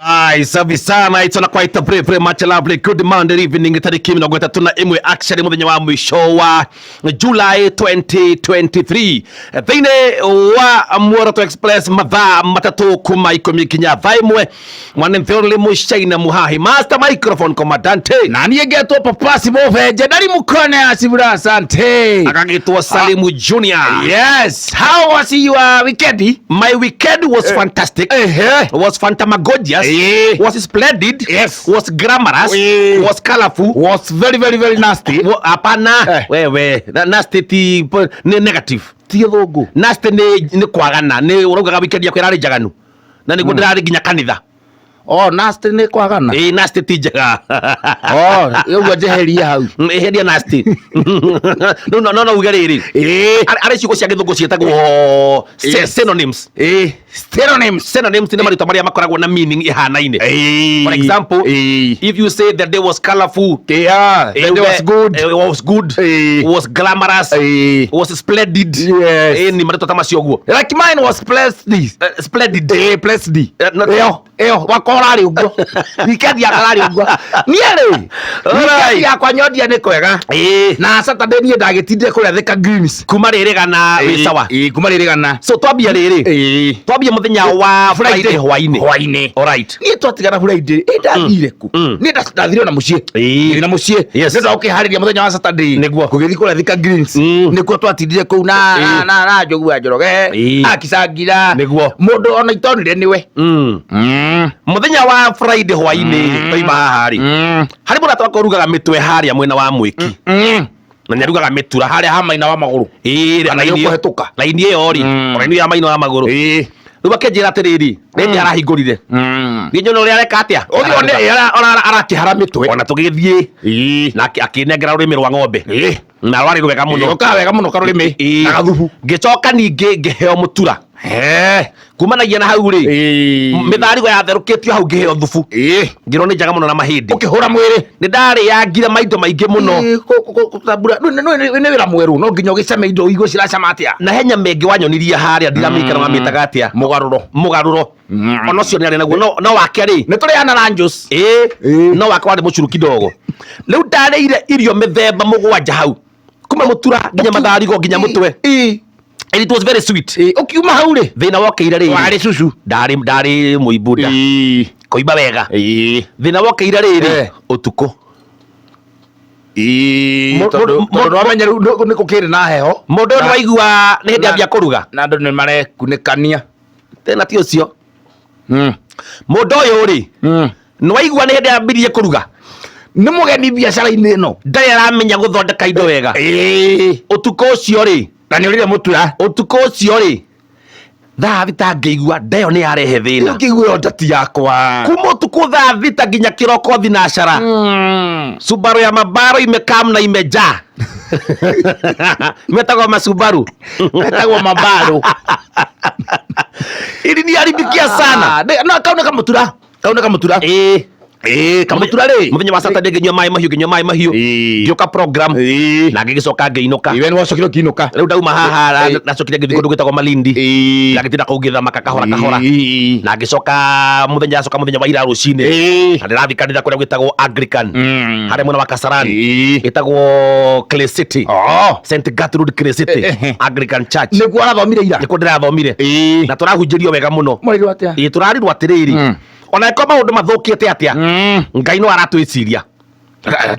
Ai, safi sana. It's on quite a very, very much lovely good Monday evening, tariki 31, actually muthenya wa mwisho wa July 2023, thiini wa Muoroto Express, mathaa 3 kuma 10 nginya thaa 1. Mwane Mtheoroli Mucaina Muhahi, Master Microphone Commandante. Na niĩ ngetwo Papasi Mũbenje ndari mukone asibura, asante. Agagitwo Salimu Junior. Yes, how was your weekend? My weekend was fantastic, was fantamagorgeous, was splendid, was glamorous, was colorful, was very, very, very nasty. Hapana. Wewe, nasty ti nĩ negative. Ti gĩthũngũ. Nasty nĩ kwagana, nĩ ũraugaga weekend yakwa ĩrarĩ njaganu na nĩguo ndĩrarĩ nginya kanitha. Oh, nasty nĩ kwagana. Ĩ, nasty ti njega. Oh, ũguo njeherie hau. Eheria nasty. No uge rĩrĩ, arĩ ciugo cia gĩthũngũ ciĩtagwo synonyms. Synonyms. Synonyms nĩ marĩtwa marĩa makoragwo na meaning ihanaine. For example, if you say the day was colorful, Yeah, the day was good. Was good, was glamorous, was splendid. Nĩ marĩtwa ta macio ũguo. Like mine was blessed. Splendid. Blessed. Ĩyo. Ĩyo wakwa ũrarĩ ũguo, weekend yakwa ũrarĩ ũguo niĩ rĩ. Weekend yakwa nyondia nĩ kwega. Na Saturday niĩ ndagĩtindire kũrĩa Thika Greens. Kuma rĩrĩ gana wĩ sawa. Ĩĩ, kuma rĩrĩ gana. So twambia rĩrĩ, twambia mũthenya wa Friday hwainĩ. Hwainĩ. Alright. Niĩ twatigana Friday ĩ, ndathire ku? Niĩ ndathire na mũciĩ. Ndĩ na mũciĩ. Nĩ ũndũ wa gũkĩharĩria mũthenya wa Saturday. Gũgĩthiĩ kũrĩa Thika Greens. Nĩkuo twatindire kũu na na Njogu wa Njoroge, akicangira. Mũndũ ona itonire nĩwe. Mũthenya wa Friday hwainĩ twaima haha rĩ, harĩ mũrata wakwa ũrugaga mĩtwe harĩa mwena wa Mwĩki, na nĩ arugaga mĩtura. Harĩa ha maina wa magũrũ. Ĩĩ. Kana Raini ĩyo- nĩũkũhetũka. Raini ĩyo rĩ, raini ya maina wa magũrũ. Rĩu akĩnjĩra atĩrĩrĩ, rĩndĩ arahingũrire, niĩ nyone ũrĩa areka atĩa. Ũthiĩ one arakĩhara mĩtwe. Ona tũgĩthiĩ na akĩnengera rũrĩmĩ rwa ng'ombe, na rwarĩ rwega mũno. Ũkaga wega mũno karũrĩmĩ na gathubu. Ngĩcoka ningĩ ngĩheo mũtura. Kumanagia na hau rĩ, mĩtharigo yatherũkĩtio hau, ngĩheo thubu, ngĩrwo nĩ njega mũno na mahĩndĩ. Ũkĩhũra mwĩrĩ. Nĩ ndarĩangire maindo maingĩ mũno. Gũtambura nĩ wĩra mwerũ, no nginya ũgĩcame indo igue ciracama atĩa. Na he nyama ĩngĩ wanyonirie harĩa, ndiramĩikara, wamĩtaga atĩa? Mũgarũro. Mũgarũro. Ona ũcio nĩ arĩ naguo, no wake rĩ, Nĩ tũrĩana ranjos. Ĩĩ, no wake warĩ mũcuru kidogo. Rĩu ndarĩire irio mĩthemba 7 hau, kuma mũtura nginya matharigo nginya mũtwe, and it was very sweet. Ũkiuma hau rĩ, Thĩna wokĩire rĩrĩ, warĩ cucu. Ndarĩ mũimbu nda kũimba wega. Thĩna wokĩire rĩrĩ, ũtukũ. Tondũ tondũ wamenya rĩu nĩ gũkĩrĩ na heho. Mũndũ ũyũ nĩwaigua nĩ hĩndĩ ambia kũruga. Na andũ nĩ marekunĩkania. Thĩna ti ũcio. Mũndũ ũyũ rĩ, nĩwaigua nĩ hĩndĩ ambirie kũruga. Nĩ mũgeni biacara-inĩ ĩno. Ndarĩ aramenya gũthondeka indo wega. Ũtukũ ũcio rĩ, Na nĩ ũrĩre mũtura. Ũtukũ ũcio rĩ, thaa 6 ngĩigua ndeyo nĩ yarehe thĩna. Ũkĩigua ĩyo ndati yakwa. Kuma ũtukũ thaa 6 nginya kĩroko thinacara, Subaru ya mabaro imekam na imejaa, metagwo masubaru. Metagwo mabarũ. Iliniharibikia sana. Ah, no kau nĩ kamũtura, kau nĩ kamũtura. Ĩĩ. Kamũtura rĩ. Mũthenya wa Saturday ngĩnyua maĩ mahiũ, ngĩnyua maĩ mahiũ, ngĩũka program na ngĩgĩcoka ngĩinũka. Iwe nĩ wacokire ũkĩinũka. Rĩu ndauma haha, ndacokire ngĩthiĩ kũndũ gwĩtagwo Malindi, na ngĩtinda kũu ngĩthamaka kahora kahora, na ngĩcoka mũthenya, acoka mũthenya wa ira rũcinĩ, na ndĩrathiĩ kanitha kũrĩa gwĩtagwo Anglican, harĩa mwena wa Kasarani, ĩtagwo Clay City. Oh. St Gertrude Clay City Anglican Church. Nĩguo arathomire ira. Nĩkuo ndĩrathomire na tũrahunjĩrio wega mũno. Mwarirwo atĩa? Ĩĩ, tũrarirwo atĩrĩrĩ, ona ĩkorwo maũndũ mathũkĩte atĩa, Ngai no aratwĩciria.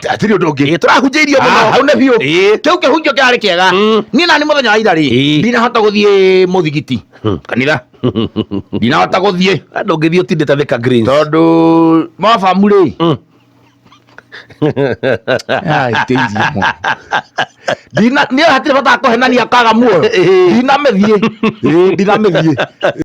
Hatirĩ ũndũ ũngĩ. Ĩĩ, tũrahunjĩirio Ah, mũno. hau nĩ biũ. Kĩu kĩhunjio kĩrarĩ kĩega. Niĩ nani mũthenya wa ira rĩ, ndinahota gũthiĩ mũthigiti, kanitha ndinahota gũthiĩ. Ndũngĩthiĩ ũtindĩte Thika Greens. Tondũ mabamu rĩ, Ai, teithia mũno. Ndina niĩ hatirĩ bata wa kũhenania kaga muoyo. Ndinamĩthiĩ. Ĩĩ, ndinamĩthiĩ.